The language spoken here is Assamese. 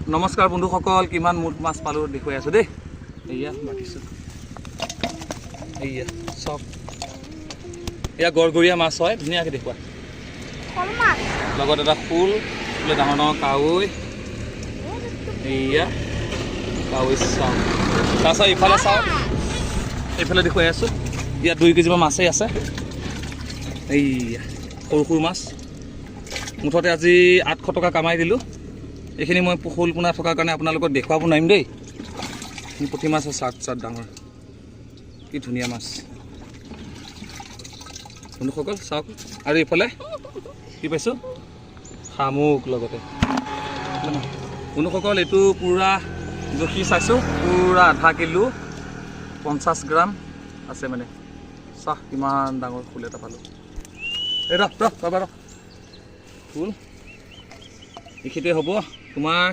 নমস্কাৰ বন্ধুসকল, কিমান মুঠ মাছ পালোঁ দেখুৱাই আছোঁ দেই। এয়া বাকিছোঁ, এয়া চব এয়া গড়গৰীয়া মাছ হয়। ধুনীয়াকৈ দেখুওৱা। শ'ল মাছ। লগত এটা শোল বোলে, ডাঙৰ ডাঙৰ কাৱৈ। এইয়া কাৱৈ চাওক। তাৰপিছত ইফালে চাওক, এইফালে দেখুৱাই আছোঁ। ইয়াত 2 কেজিমান মাছেই আছে। এইয়া সৰু সৰু মাছ। মুঠতে আজি 800 টকা কামাই দিলোঁ। এইখিনি মই শ'ল পোনা থকাৰ কাৰণে আপোনালোকক দেখুৱাব নোৱাৰিম দেই। এইখিনি পুঠি মাছ আছে, চাট চাট ডাঙৰ, কি ধুনীয়া মাছ বন্ধুসকল, চাওক। আৰু এইফালে কি পাইছোঁ? শামুক লগতে। বন্ধুসকল, এইটো পূৰা জুখি চাইছোঁ, পূৰা আধা কিলো 50 গ্ৰাম আছে। মানে চাহ, কিমান ডাঙৰ শোল এটা পালোঁ। এই ৰ ৰ, বাবা ৰ। শোল এইখিনিতে হ'ব তোমাৰ।